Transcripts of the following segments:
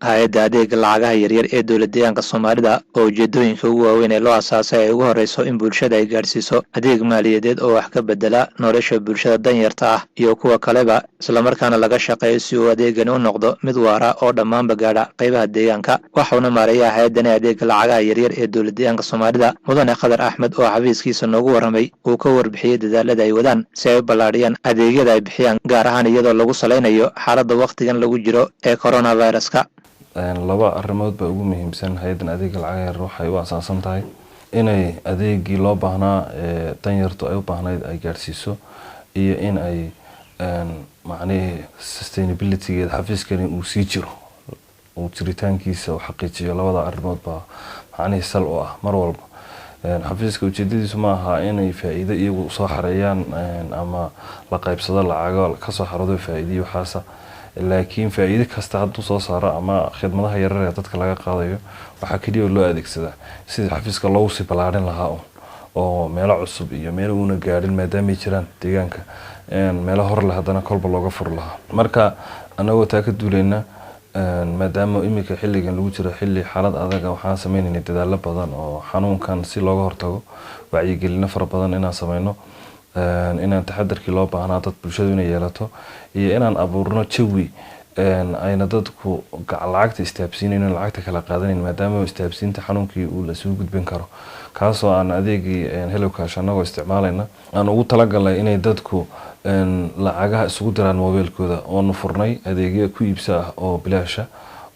Hay'adda adeega lacagaha yaryar ee dowlad deegaanka Soomaalida oo ujeedooyinka ugu waaweyn ee loo asaasay ay ugu horeyso in bulshada ay gaadhsiiso adeeg maaliyadeed oo wax ka bedela nolosha bulshada danyarta ah iyo kuwa kaleba, islamarkaana laga shaqeeyo si uu adeegani u noqdo mid waara oo dhammaanba gaadha qaybaha deegaanka. Waxauna maareeyaha hay'addani adeega lacagaha yaryar ee dowlad deegaanka Soomaalida, Mudane Khadar Axmed, oo xafiiskiisa noogu warramay, uu ka warbixiyey dadaalada ay wadaan si ay u ballaadhiyaan adeegyada ay bixiyaan, gaar ahaan iyadoo lagu salaynayo xaaladda wakhtigan lagu jiro ee coronaviruska. Laba arrimood baa ugu muhiimsan. Hay'addan adeega lacagaha yar waxay u asaasan tahay inay adeegii loo baahnaa ee danyartu ay u baahnayd ay gaadhsiiso iyo in ay macnihii sustainability-geeda xafiiskani uu sii jiro, uu jiritaankiisa uu xaqiijiyo. Labada arrimood baa macnihii sal u ah mar walba xafiiska. Ujeedadiisu ma aha inay faa'iido iyagu soo xareeyaan ama la qaybsado lacago kasoo xaroodo faa'iidiyo waxaasa, laakiin faa'iido kasta hadduu soo saaro ama khidmadaha yarar ee dadka laga qaadayo, waxaa keliya loo adeegsadaa sidii xafiiska loogu sii ballaarin lahaa un oo meelo cusub iyo meelo uuna gaadhin, maadaamay jiraan deegaanka meelo hor leh, haddana kolba looga furi lahaa. Marka annagoo taa ka duuleyna, maadaama iminka xilligan lagu jiro xilli xaalad adaga, waxaan sameynaynay dadaalo badan oo xanuunkan si looga hortago, wacyigelino fara badan inaan sameyno, inaan taxadarkii loo baahnaa dad bulshadu inay yeelato iyo inaan abuurno jawi ayna dadku lacagta istaabsiinayn, lacagta kala qaadanayn, maadaama istaabsiinta xanuunkii uu lasuu gudbin karo, kaasoo aan adeegii HelloCash annagoo isticmaalayna aan ugu talagalnay inay dadku lacagaha isugu diraan mobiilkooda, oonu furnay adeegyo ku iibsa ah oo bilaasha,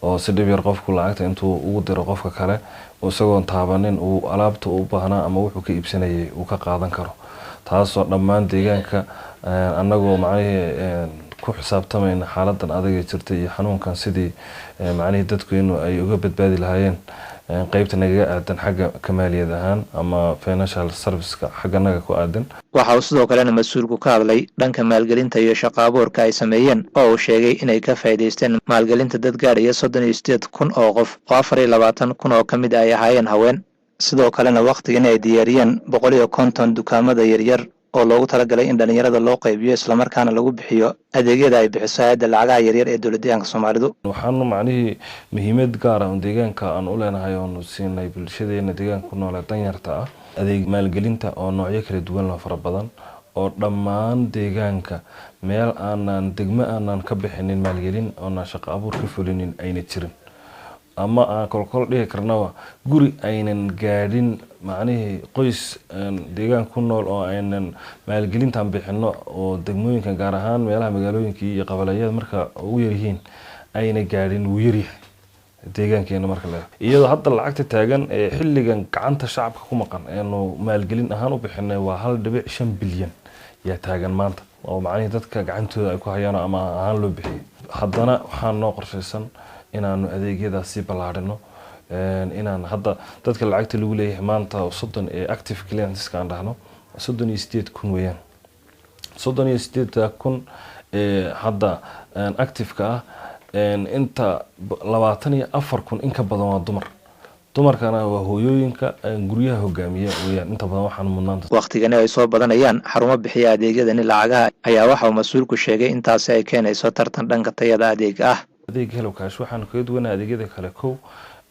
oo si dhib yar qofku lacagta intuu ugu diro qofka kale, isagoon taabanin, uu alaabta u baahnaa ama wuxuu ka iibsanayay uu ka qaadan karo, taasoo dhammaan deegaanka annagoo macnihii ku xisaabtamayna xaaladan adag ee jirta iyo xanuunkan, sidii macnihii dadku inu ay uga badbaadi lahaayeen, qeybta nagaga aadan xagga kamaaliyad ahaan ama financial service-ka xagga naga ku aadan. Waxa uu sidoo kalena mas'uulku ka hadlay dhanka maalgelinta iyo shaqo abuurka ay sameeyeen, oo uu sheegay inay ka faa'iidaysteen maalgelinta dad gaadhaya 38,000 oo qof, oo 24,000 oo ka mid ay ahaayeen haween. Sidoo kalena wakhtigan ay diyaariyeen 150 dukaamada yaryar oo loogu talagalay in dhallinyarada loo qaybiyo, islamarkaana lagu bixiyo adeegyada ay bixiso hay'adda lacagaha yaryar ee dowlad deegaanka Soomaalidu. Waxaanu macnihii muhiimad gaar ah deegaanka aan u leenahay oonu siinay bulshadeena deegaanka ku nool ee danyarta ah adeeg maalgelinta oo noocyo kala duwan loo fara badan, oo dhammaan deegaanka meel aanan degmo aanan ka bixinin maalgelin oonaan shaqo abuur ka fulinin ayna jirin, ama aan kolkol dhihi karnaba guri aynan gaadhin, macnihii qoys deegaanka ku nool oo aynan maalgelintan bixino, oo degmooyinka, gaar ahaan meelaha magaalooyinka iyo qabaleeyada marka ugu yaryihiin, ayna gaadhin wuu yaryahay deegaankeena. Marka la iyadoo hadda lacagta taagan ee xilligan gacanta shacabka ku maqan eenu maalgelin ahaan u bixinay waa 1.5 bilyan yaa taagan maanta, oo macnihii dadka gacantooda ay ku hayaan ama ahaan loo bixiyay. Haddana waxaa noo qorshaysan inaanu adeegyadaas sii ballaadhino, inaan hadda dadka lacagta lagu leeyahay maanta 30 ee active clients-ka aan dhahno 38,000 weeyaan. 38,000 ee hadda active-ka ah, inta 24,000 in ka badan waa dumar. Dumarkana waa hooyooyinka guryaha hogaamiya weeyaan inta badan waxaan mudnaanta. Wakhtigani ay soo badanayaan xarumo bixiya adeegyadani lacagaha ayaa waxa uu mas'uulku sheegay intaasi ay keenayso tartan dhanka tayada adeega ah. Adeega HelloCash waxaanu kaga duwanahay adeegyada kale: kow,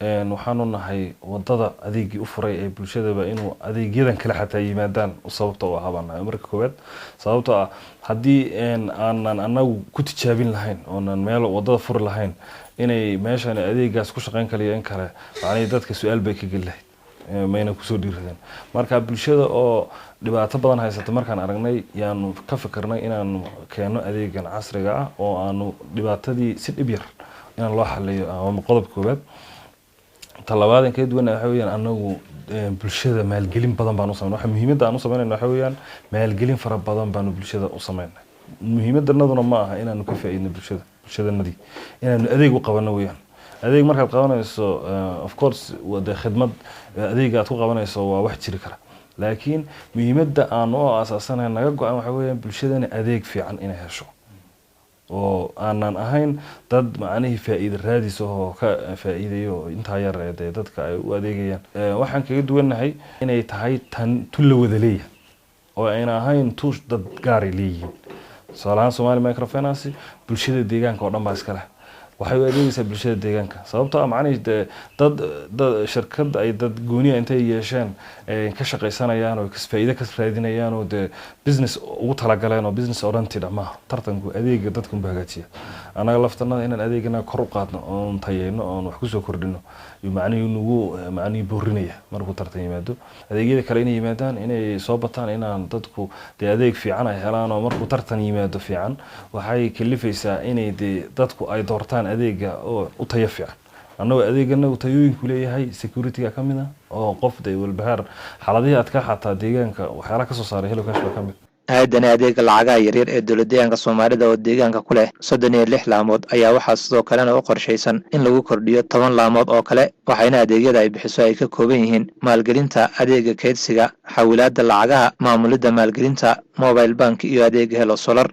waxaanu nahay wadada adeegii u furay ee bulshadaba inuu adeegyadan kale xataa yimaadaan. Sababta u ahaa baan nahay marka koowaad, sababtoo ah haddii aanan anagu ku tijaabin lahayn oonan meel wadada furi lahayn inay meeshan adeegaas ku shaqeyn kaliya in kale, macnihii dadka su'aal bay ka geli lahayd, mayna kusoo dhiiradeen. Marka bulshada oo dhibaato badan haysata markaan aragnay, yaanu ka fikirnay inaanu keeno adeegan casriga ah oo aanu dhibaatadii si dhib yar inaan loo xaliyo. Ama qodob koowaad. Talabaad kaga duwana waxa weeyaan anagu bulshada maalgelin badan baan u sameynay. Waxa muhiimadda aan u sameynayna waxa weeyaan maalgelin fara badan baanu bulshada u sameynay. Muhiimadanaduna ma aha inaanu ka faa'iidno bulshada, bulshadanadii inaanu adeeg u qabano weeyaan. Adeeg markaad qabanayso, of course, waa dee khidmad adeega aad ku qabanayso, waa wax jiri kara, laakiin muhiimadda aan u aasaasanay naga go'an waxa weeyaan bulshadana adeeg fiican inay hesho, oo aanan ahayn dad macnihii faa'iida raadis oo ka faa'iidayo intaa yar ee dee dadka ay u adeegayaan. Waxaan kaga duwannahay inay tahay tan tu la wada leeyahay oo ayna ahayn tu dad gaaray leeyihiin. Tusaale ahaan, Somali Microfinance bulshada deegaanka oo dhan baa iska leh. Waxay u adeegaysaa bulshada deegaanka, sababtoo ah macnihii dee dad shirkad ay dad gooniya intay yeesheen ka shaqaysanayaan oo faa'iido ka raadinayaan oo dee business ugu talagaleen oo business oriented ah maaha. Tartanku adeega dadka unba hagaajiya. Annaga laftanada inaan adeegana kor u qaadno oon tayeyno oon wax kusoo kordhino yuu macnihii nagu macnihii boorinaya. Markuu tartan yimaado, adeegyada kale inay yimaadaan, inay soo bataan, inaan dadku dee adeeg fiican ay helaan, oo markuu tartan yimaado fiican, waxay kalifaysaa inay dee dadku ay doortaan adeega oo u tayo fiican. Annagoo adeegana tayooyinku leeyahay security-ga ka mid ah, oo qof dee walbahaar xaaladihii adkaa xataa deegaanka waxyaalaha kasoo saaray HelloCash baa ka mid. Hay-addani adeega lacagaha yaryar ee dowlad deegaanka Soomaalida oo deegaanka ku leh 36 laamood ayaa waxaa sidoo kalena u qorshaysan in lagu kordhiyo 10 laamood oo kale, waxayna adeegyada ay bixiso ay ka kooban yihiin maalgelinta, adeega kaydsiga, xawilaadda lacagaha, maamulidda maalgelinta, mobile bank iyo adeega Hello Solar.